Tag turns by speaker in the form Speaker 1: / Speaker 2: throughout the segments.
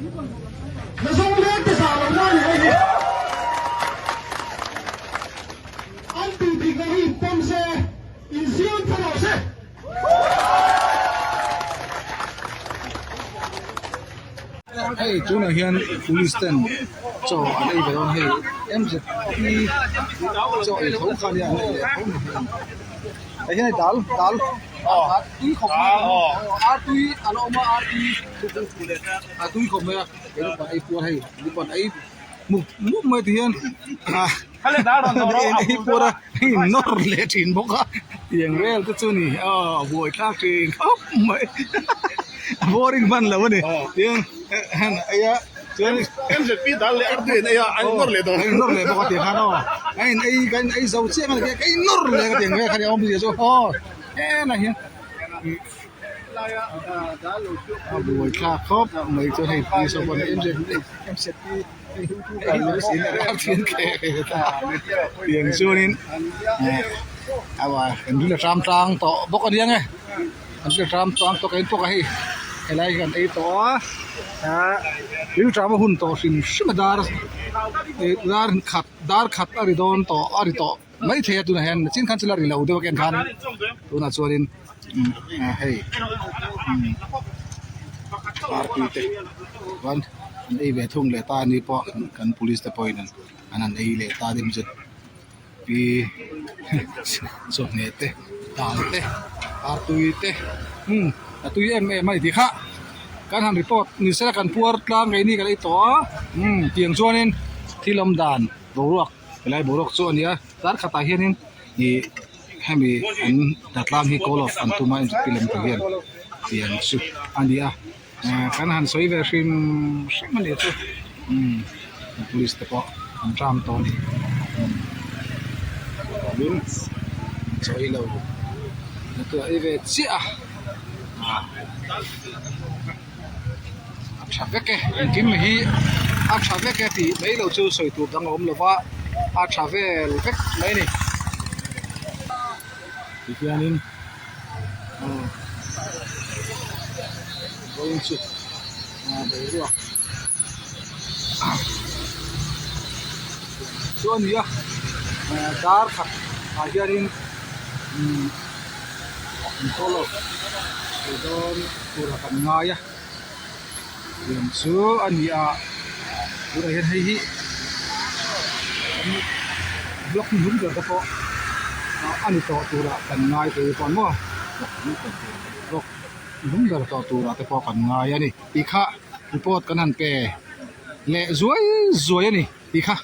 Speaker 1: Nazawng leng te zah lohna a ni hei hi. An tih dik loh hi inpawm se, insiam tha rawh se.
Speaker 2: Hei tunah hian police ten chaw an ei ve dawn a hei MZP chaw ei tho kha nia an ei leh tho ni hian hei hian dal dal a tui khawp mai a tui a la awm a a tui a tui khawp mai a kei ei puar hei an ei mup mup mai ti hian ah. Hei puar a hei nawr leh thin bawk a tiang vel te chu ni aw buai thlak thin khawp mai a boring hman lo a ni tiang han ei a chuan
Speaker 3: MZP dal leh artui an ei a an nawr leh dawn
Speaker 2: an nawr leh bawk a tiang khan aw a in ei kan ei zo chiah mai ka in nawr leh ka tiang vel kha ni awmzia chu aw henah hian a buai thlak khawp mai chuan hei police ho pawh MZP Tiang chuanin an ril a tram tlang tawh bawk a nia nge an ril a tram tlang tawh ka pawh a hei helai hi kan ei tawh a ah ril tram a hun tawh hrim hrim a dar dar khat dar khat a ri dawn tawh a ri tawh maithei a tunah hian chin khan chu la ri lo deuh a ken khan tunah chuanin hei party te chuan an ei ve thung leh ta a ni pawh kan police te pawhin an han ei leh ta dim zet pi chawhmeh te dal te artui te umm a tui em em a ni tih kha kan han report ni sela kan puar tlang ngei ni kan ei tawh a umm tiang chuanin thil awm dan boruak helai boruak chu a ni a tar khatah hianin ih hemi an hnatlang hi call off an tum a MZP lem te hian tiang chu a ni a kan han sawi ve hrim hrim a nih chu umm police te pawh an tang tawh a ni tin chawi lo hnathawh ei ve chiah a a tha vek e engkim hi a tha vek e tih mai loh chu sawi tur dang a awm lova a tha vel vek mai a ni tihianin aw vawiin chu boruak chu a ni a dar khat ah hianin umm an call dawn turah kan ngai a tiang chu a ni a tunah hian hei hi block hnung ber te pawh a ni tawh turah kan ngai thei pawh maw block hnung ber tawh turah te pawh kan ngai a ni tih kha report kan han pe leh zuai zuai a ni tih kha.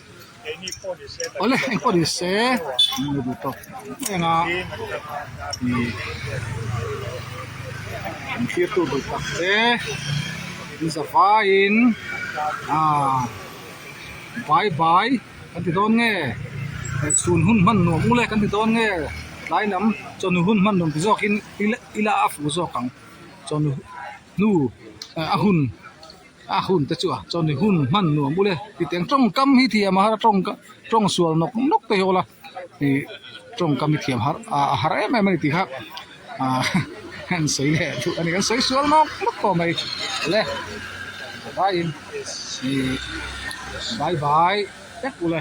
Speaker 2: Awle eng pawh ni se an duh tawk reng a ih an thlir tu duh tak te an za vaiin ah bye bye kan ti dawn nge chhun hun hman nuam ule kan ti dawn nge tlai lam chawhnu hun hman nuam ti zawkin ila a fuh zawk ang chawhnu hnu a hun. A hun te chu a chuan hun hman nuam bul e titeng tawngkam hi thiam a har a tawng tawng sual nawk nawk te hi aw la ih tawngkam hi thiam har a har em em a ni tih kha ah an sawi leh duh a ni kan sawi sual nawk nawk tawh mai le vaiin ih bye bye vek ule.